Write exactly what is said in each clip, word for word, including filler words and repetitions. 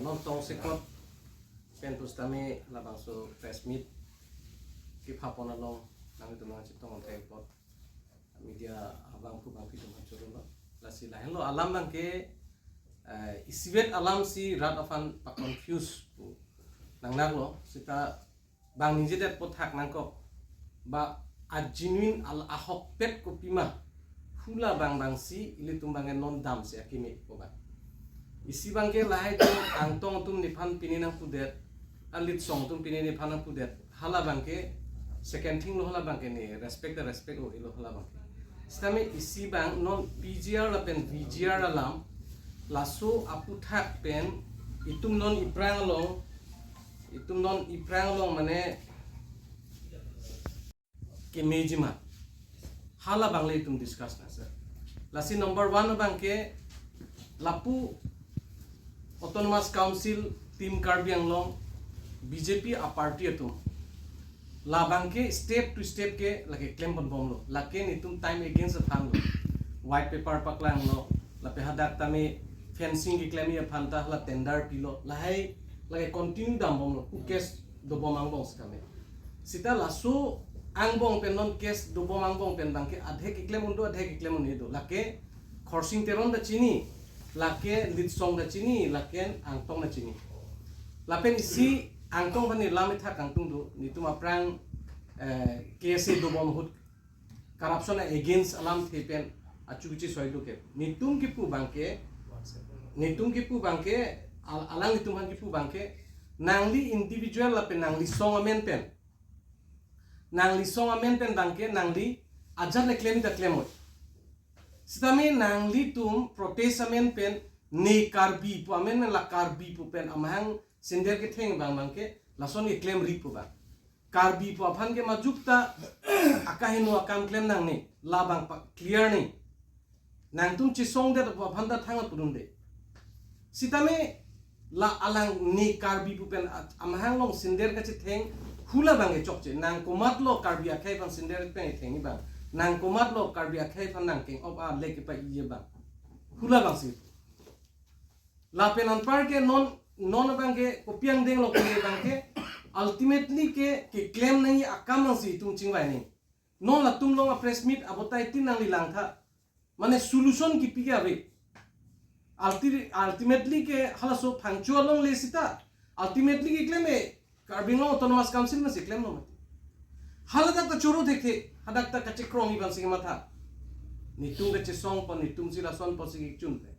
Non tongsekot pen pusitame labangso press meet kepapon along nanglitum nangchetong thek apot media abang pu bang pitum ancur lo. Lasi lahenlo alam abangke, eh, isivet alam si rat aphan pa-confuse pu nangnaklo, sita bang ningjedet apot thak nangkok. Ba a-genuine al ahokpet kopima, hula bang bang si ilitum abangke non damsi akimi ko ba. Isi abangke lahai atum Angtong atum nephan pini nangpudet, a Litsong atum pini nephan nangpudet. Hala abangke second thing lo, hala abangke ne respect ta respect o ilo hala abangke. Sitame isi abang non P G R lapen V G R alam, laso aphuthak pen itum non iphrang along, itum non iphrang along mane kemejima. Hala abang le itum discuss nang sir. Lasi number one abangke lapu Autonomous Council Team Karbi Anglong, B J P a-party atum, labangke step to step ke lake klem ponbomlo. Lake netum time against aphan lo. White paper paklanglo. Lapen hadak tame fencing keklem aphan ta hala tender pilo. Lahai lake continue dambomlo. Ukes dobom angbong sitame. Sita laso angbong pen non case dobom angbong pen abangke adhe keklem un do, adhe keklem un-e do. Lake Khorsing Teron ta chini, lake Litsong ta chini, lake Angtong ta chini. Lapen isi Angtong aphan ne lam ethak kangtung do, netum aphrang, eh, K S A dobom ahut corruption against alamthe pen achu kechesoi do ke. Netum kipu abangke, netum kipu abangke, al-, alanglitum aphan kipu abangke, nangli individual lapen nangli song amen pen, nangli song amen pen abangke nangli ajat le klem ta klem oi. Sitame nanglitum protest amen pen ne Karbi pu amen pen la Karbi pu pen amahang sender ketheng abang abangke lason keklem ri pu abang. Karbi pu aphan ke majok ta akaheno akam klem nangne, labang pa clear ne. Nangtum chesongdet pu aphan ta thangnat pudunde. Sitame la alang ne Karbi pu pen at-, amahang along sender kachetheng hula abangke chokche. Nang komatlo Karbi akhei aphan sender pen thengji abang. Nang komatlo Karbi akhei aphan nangkeng-op a lek kepa-iji abang. Hula abangsi. Lapen anpar ke non, non abangke kopi angdeng lo kule abangke ultimately ke keklem nangji akam abangsi itum chingvai nangji. Non latum along a-press meet abotai tin nangli langtha. Mane solution kipi ke ave. Ulti-, ultimately ke halaso phangcho along le sita. Ultimately keklem e Karbi Anglong Autonomous Council masi klemlo mati. Haladak ta choro thekthe, hadak ta kachekrongji abangsi kematha. Netum kachesong pon, netum si lason ponsi kechun pe.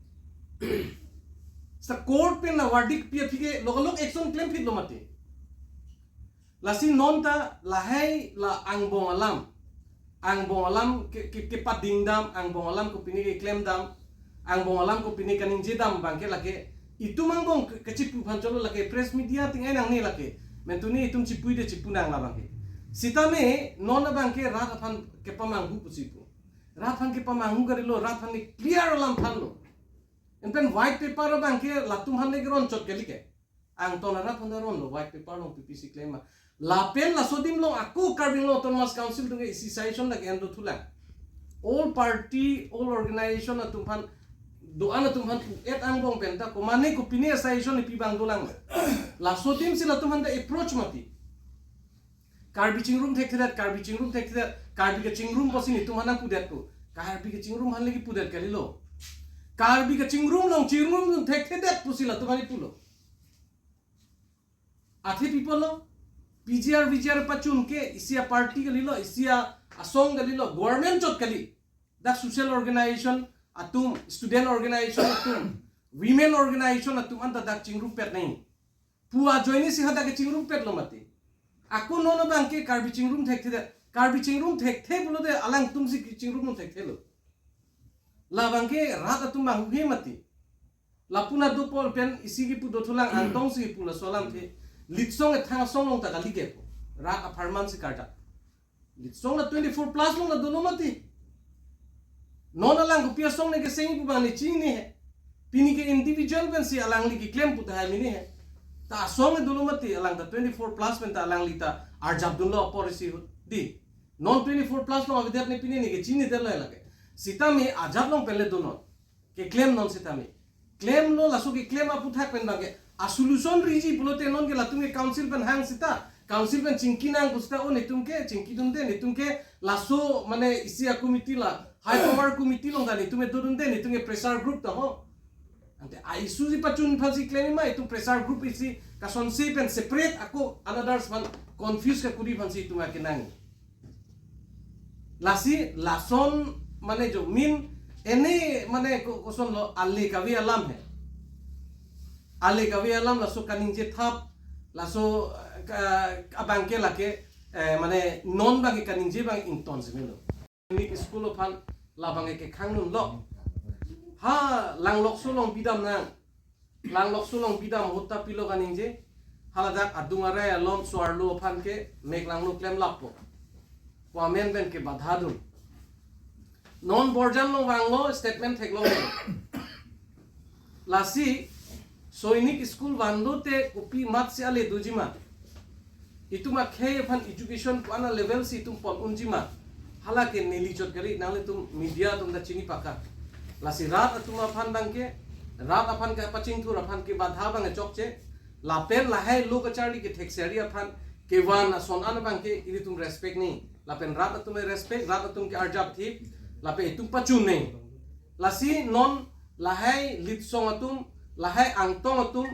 Sa court pen la verdict pi aphi ke lokalok action klem phitlo mati. Lasi non ta lahai la angbong alam. Angbong alam ke, ke, kepading dam, angbong alam kopine keklem dam, angbong alam kopine kaningje dam abangke lake. Itum angbong ke, kechipu aphan cholo lake, press media ting-ai nangne lake. Mentuni itum chipuide chipu nang la abangke. Sitame non abangke rat aphan kepamanghu pusi pu. Rat aphan kepamanghu kalilo, rat aphan ke clear alam thanlo. Anpen white paper abangke latum aphan le keron chot kali ke. Angtong arat aphan ta ronlo white paper along P P C klem ma. Lapen laso adim along ako Karbi Anglong Autonomous Council atum ke isi suggestion dak endo thulang. All party, all organization atum aphan, do-an atum aphan et angbong pen ta komane kopine suggestion ipi abang dolang. Laso adim si latum aphan ta approach mati. Karbi chingrum thekthedet, Karbi chingrum thekthedet, Karbi kachingrum pusi netum aphan nangpudet pu. Karbi kachingrum aphan le kipudet kalilo. Karbi kachingrum along chingrum thekthedet pusi latum aphan kipulo. Athe people lo, P G R, V G R pachun ke isi a-party kalilo, isi a-asong kalilo, government chot kali. Dak social organization atum, student organization atum, women organization atum anta dak chingrumpet nangji. Pu ajoine si hadak kachingrumpetlo mati. Ako non abangke Karbi chingrum thekthe de, Karbi chingrum thekthe pulote alangtum si chingrum thekthelo. La abangke rat atum bang huhe mati. Lapu na do pol pen isi kipu dothulang Angtong si kipu laso alamthe. Litsong ethang asong along ta kali ke pu. Rat apharman si kardak. Litsong la twenty-four plus along la dolo mati. Non alang kopi asong ne kesengji pu bang ne chini he. Pini ke individual pensi alangli keklem pu tahai mini he. Ta asong ne dolo mati, alang ta twenty-four plus pen ta alangli ta arjap dunlo apor isi ahut. Di. Non twenty-four plus along avedet ne pini ne kechinidetlo lake. Sitame ajat along pen le do non. Keklem non sitame. Klemlo, laso keklem aputhak pen abangke a-solution riji pulote non ke latum ke council pen hang sita, council pen chingki nang pu sita, o netum ke chingkidunde, netum ke laso mane isi a-committee la, high power committee along ta netum ke dodunde, netum ke pressure group ta ho. Ante a-issue si pachun aphansi klem ma, itum pressure group isi kasonsi pen separate ako another aphan confuse kakuri aphansi itum akenang. Lasi lason mane jo min ene mane ko-, kosonlo, ale kave alam he. Ale kave alam laso kaningje thap, laso, eh, ka-, abangke lake, eh, mane non abangke kaningje abang ington si melo. Sainik school aphan labangke khangdunlo. Ha, Langlokso along bidam nang. Langlokso along bidam ahut ta pilo kaningje. Haladak adung arai alom so-arlo aphan ke mek langno klem lappo pu amen pen ke badha dun. Non Borjan along vanglo, statement theklonglo. Lasi Sainik school vanlote kopi amatsi ale dojima? Itum akhei aphan education ko-an a-level si itum pon unjima? Halake neli chot kali, nanglitum media atum ta chini paka. Lasi rat atum aphan abangke, rat aphan kapachingthur aphan ke badha abang chokche. Lapen lahai lo kacharli kethek seri aphan kevan ason an abangke ilitum respect ni. Lapen rat atum respect, rat atum ke arjap thip, lapen itum pachun ni. Lasi non lahai Litsong atum, lahai Angtong atum,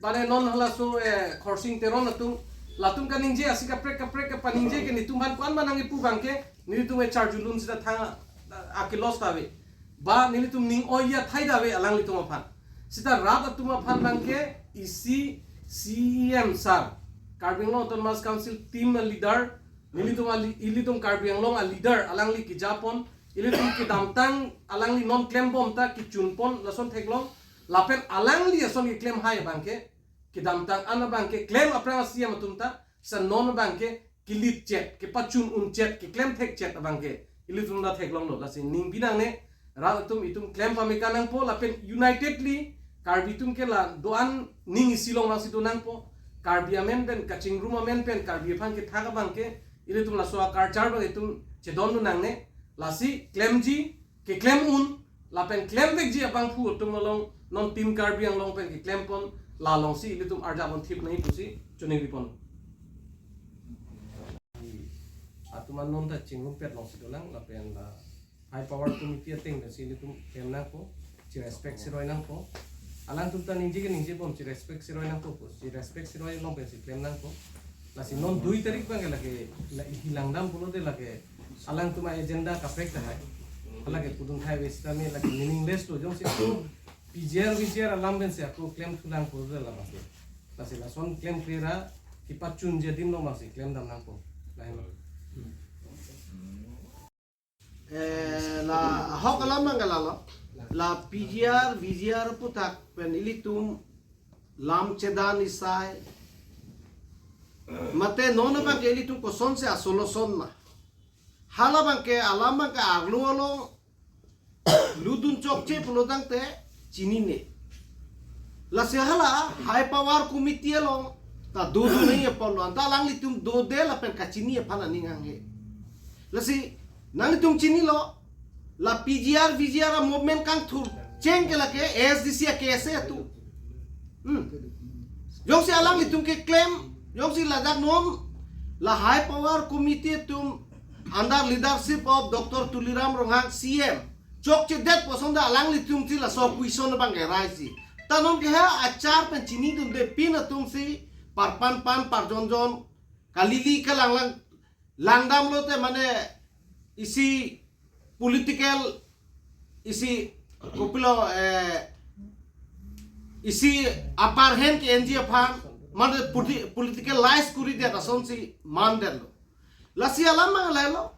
bale non halaso, eh, Khorsing Teron atum, latum kaningje asi kaprek kaprek kapaningje ke netum aphan ko-an ma nangkipu abangke, netum e charjulun sita thang, eh, ake-loss ta ave. Ba nelitum ning oi athai ta ave alanglitum aphan. Sita rat atum aphan abangke isi C E M sir, Karbi Anglong Autonomous Council team leader, nelitum ali-, ilitum Karbi Anglong a-leader, alangli kejapon, ilitum kedamtang alangli non klembom ta kechunpon lason theklong, lapen alangli ason keklem hai abangke, kedamtang an abangke klem aphrang a-C E M atum ta, sita non abangke kelitchet, kepachun unchet, keklem thekchet abangke ilitum ta theklonglo. Lasi ning binangne, rat atum itum klem pame ka nangpo, lapen unitedly Karbi atum ke la do-an ning isi along vangsi do nangpo. Karbi amen pen, kachingrum amen pen, Karbi aphan kethak abangke, ilitum laso a-culture abang itum chedon do nangne. Lasi klemji, keklem un, lapen klemvekji abangphu atum along, non Team Karbi Anglong pen keklempon, la alongsi ilitum arjapon thip nangji pusi choningri pon. Atum an non ta chingrumpet alongsi dolang, lapen la high power committee ateng pensi ilitum klem nangpo, chi-respect si roi nangpo. Alangtum ta ningje ke ningjebom, chi-respect si roi nangpo pu, chi-respect si roi along pensi klem nangpo. Lasi non dui tarik abangke lake, la, hilangdam pulote lake alangtum a-agenda kaprek tahai. Halake pudun thai ave sitame lake meaningless lo, jongsi tu P G R, V G R alam pensi ako klem thulang pulote la abangke. Lasi lason klemkle ra kepachunji adim along abangsi klemdam nangpo. Lahenlo. Eh, la ahok alam abangke lalo. La P G R, V G R aputhak pen ilitum lam chedan isai. Mate non abangke ilitum kosonsi a-solution ma? Hala abangke alam abangke arlo arlo ludun chokche pulotangte chinine. Lasi hala high power committee along ta dodun nangji apotlo, anta alanglitum dode lapen kachini aphan aning hanghe. Lasi nanglitum chinilo, la P G R, V G R a-movement kangthur cheng ke lake A S D C a-case atum. Hmm. Jongsi alanglitum keklem, jongsi ladak non la high power committee atum under leadership of Doctor Tuliram Ronghang C M chokchedet pu asonte alanglitum si laso question abangke raise ji. Ta non ke ha achar pen chinidunde pin atumsi parpan pan parjon jon kalili kalanglang langdamlote mane isi political isi kopilo, eh, isi upper hand ke-enji aphan mane politi-, politicalize kuridet asonsi mandetlo. Lasi alam abang lahelo,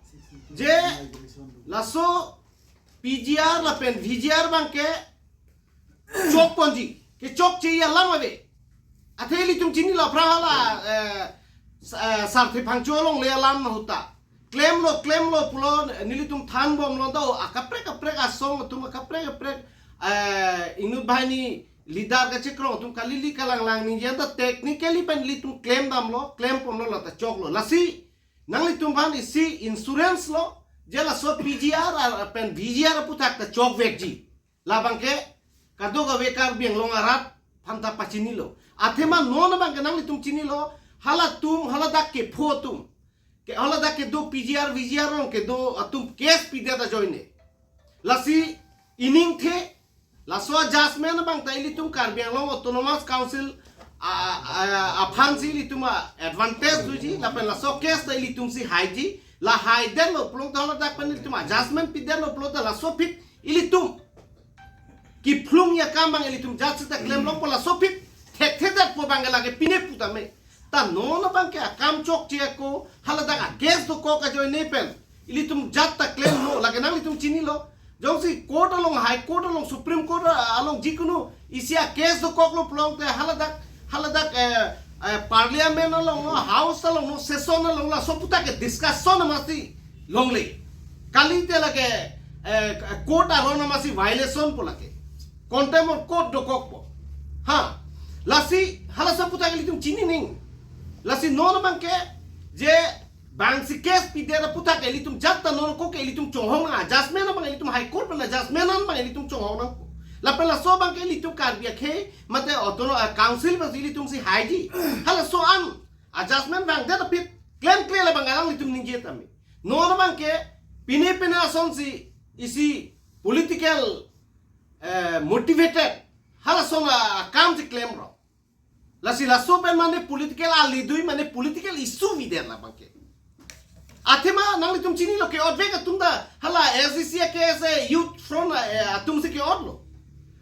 je laso P G R lapen V G R abangke chokponji, kechokche alam ave. Athe ilitum chinilo aphrang hala, eh, sa-, eh, Sarthe Phangcho alongle alam ahut ta. Klemlo, klemlo pulo, nelitum thanbomlo do, akaprek kaprek asong atum, akaprek kaprek, eh, inut banghini leader kachekrong atum kalili kalanglang ningje anta technically pen ilitum klemdamlo, klemponlo, lata choklo. Lasi nanglitum aphan isi assurance lo, je laso P G R ar pen V G R aputhak ta chokvekji. Labangke kadokave Karbi Anglong arat aphanta pachinilo. Athema non abang ke nanglitum chinilo, halatum, haladak kepho atum, ke haladak kedo P G R, V G R along kedo atum case pidet ajoine. Lasi iningthe, laso a-judgment abang ta ilitum Karbi Anglong Autonomous Council a, a, a, aphansi ilitum a-advantage doji, lapen laso case ta ilitumsi haiji, la haidetlo pulote haladak pen ilitum a-judgment pidetlo pulote laso aphi ilitum kephlung akam abang ilitum judge seta klemlongpo, laso aphi thekthedetpo abang ke lake pine pu tame. Ta non abang ke akam chokche ako, haladak a-case dokok ajoine pen ilitum judge ta klemlo, lake nanglitum chinilo. Jongsi court along, High Court along, Supreme Court along, jikunu isi a-case dokoklo pulote haladak, haladak, eh, eh, Parliament along, House along, session along, laso aputhak ke discussion amatsi longle. Kalite lake, eh, court aron amatsi violation po lake. Contempt of court dokokpo. Ha. Lasi halaso aputhak ilitum chini nang. Lasi non abang ke je bangsi case pidet aputhak ilitum judge ta non ako ke ilitum chonghong nang, a-judgment abang ilitum High Court pen a-judgment an abang ilitum chonghong nangpo. Lapen laso abang ke ilitum Karbi akhei mate autonomous, ah, council abang ilitumsi haiji. Halaso an a-judgment vangdet aphi klemkle abang alanglitum ningje tame. Non abang ke pine pine asonsi isi political, eh, motivated halason akamsi klemlo. Lasi laso pen mane political alidui, mane political issue pidet labang ke. Athema nanglitum chinilo, ke-ot vek atum ta hala S D C a-case, eh, Youth Front, eh, atumsi ke-otlo.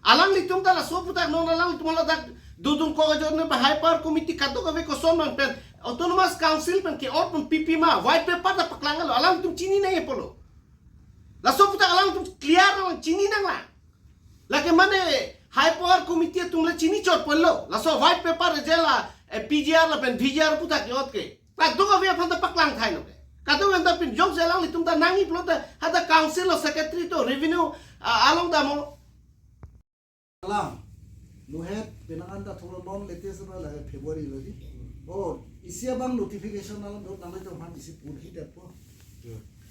Alanglitum ta laso aputhak non alanglitum haladak dodun kok ajoine ba High Power Committee kadokave koson abang pen Autonomous Council pen ke-ot pen pipi ma white paper ta paklanglo, alanglitum chini nangji pulo. Laso aputhak alanglitum clear nang, chini nanglang. Lake mane High Power Committee atum le chini chot ponlo. Laso white paper je la, eh, P G R lapen V G R aputhak ke-ot ke, kadokave aphanta paklang thailo ke. Kadokave ta pin jongsi alanglitum ta nangji pulote hadak council lo, secretary to, revenue, ah, along damlo. Alam, muhet penang anta tholo non latest lo, lake February lo di. Oh, isi abang notification alam dot nanglitum aphan isi purhidetpo.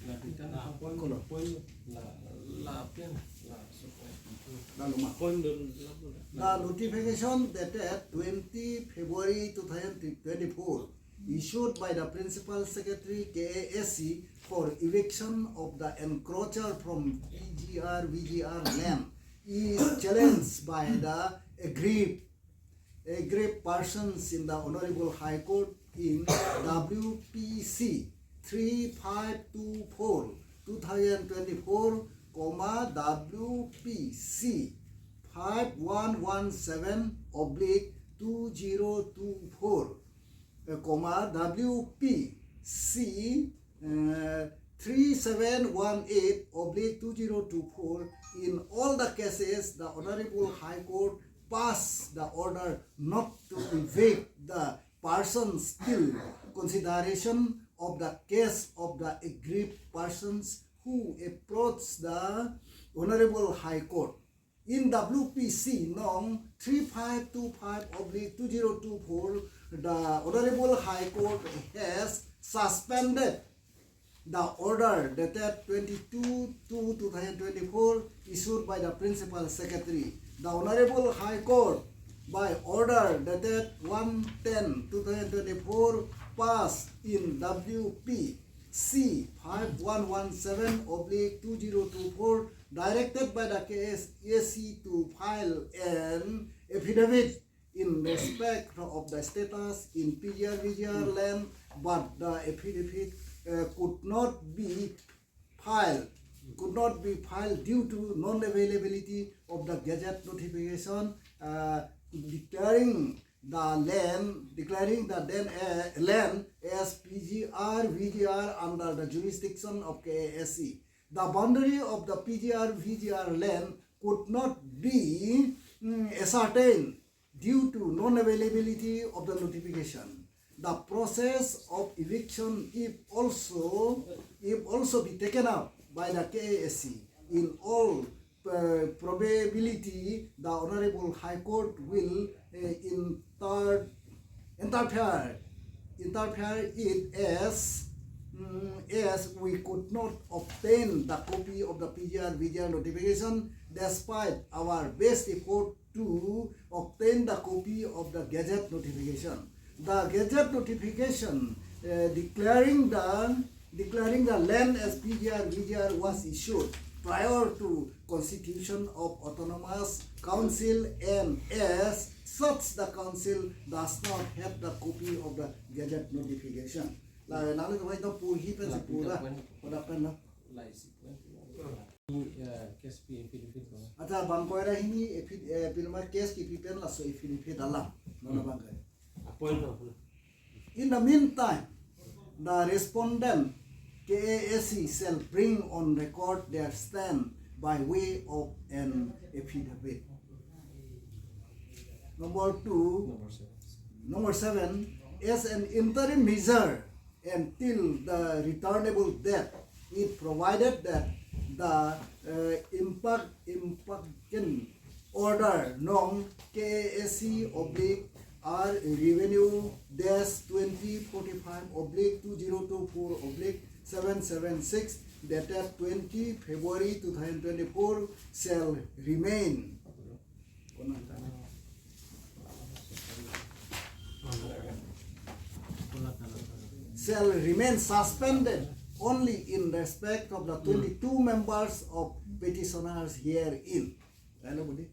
La kita na point, kolo, point la, la pian la so point. Lalu ma. Point dun la. The notification dated twenty February two thousand twenty-four, issued by the Principal Secretary K A S C for eviction of the encroacher from P G R V G R land, is challenged by the aggrieved, aggrieved persons in the Honorable High Court in W P C three five two four two thousand twenty-four, comma, W P C five one one seven oblique two zero two four, uh, comma, W P C, uh, three seven one eight oblique two zero two four. In all the cases, the Honorable High Court passed the order not to evict the persons till consideration of the case of the aggrieved persons who approached the Honorable High Court. In W P C nong three five two five oblique two zero two four, the Honorable High Court has suspended the order dated twenty-two two two thousand twenty-four, issued by the Principal Secretary. The Honorable High Court, by order dated one ten two thousand twenty-four, passed in W P C five one one seven oblique two zero two four, directed by the K A S C to file an affidavit in respect of the status in P G R V G R land, but the affidavit, uh, could not be filed, could not be filed due to non-availability of the gazette notification, uh, declaring the land, declaring the then, uh, land as P G R V G R under the jurisdiction of K A S C. The boundary of the P G R V G R land could not be, mm, ascertained due to non-availability of the notification. The process of eviction, if also, if also be taken up by the K A S C, in all, uh, probability, the Honorable High Court will, uh, inter-, interfere, interfere it as, mm, as we could not obtain the copy of the P G R V G R notification despite our best effort to obtain the copy of the gazette notification. The gazette notification, uh, declaring the declaring the land as P G R V G R was issued prior to constitution of autonomous council, and as such the council does not have the copy of the gazette notification. La, nangli kemai to purhi pen si pura. Pada pen na. Lai si pen. Ni, eh, case pi affidavit ko. Acha bang koira hini affid-, eh, pirma case kipi pen laso affidavit alam. Nona bang kai. Appoint na. In the meantime, the respondent K A A C shall bring on record their stand by way of an affidavit. Number two, Number seven. Number seven, as an interim measure until the returnable debt, it provided that the, uh, impact, impact order nong K A A C oblique R revenue dash twenty forty-five oblique two zero two four oblique seven seven six, dated twenty February two thousand twenty-four, shall remain. Shall remain suspended only in respect of the twenty-two members of petitioners herein. Hello, buddy.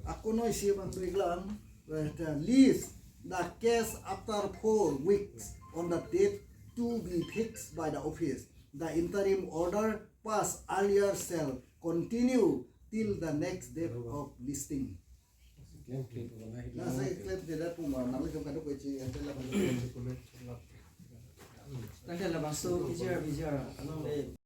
Ako noi si bang tuiklang, eh, the list, the case after four weeks on the date to be fixed by the office. The interim order passed earlier shall continue till the next date of listing. Claim, claim, claim. Na, saya claim tidak pun, nangli kam kadok kecil, yang telah banyak. Tanggal labangso, P G R, P G R, along le.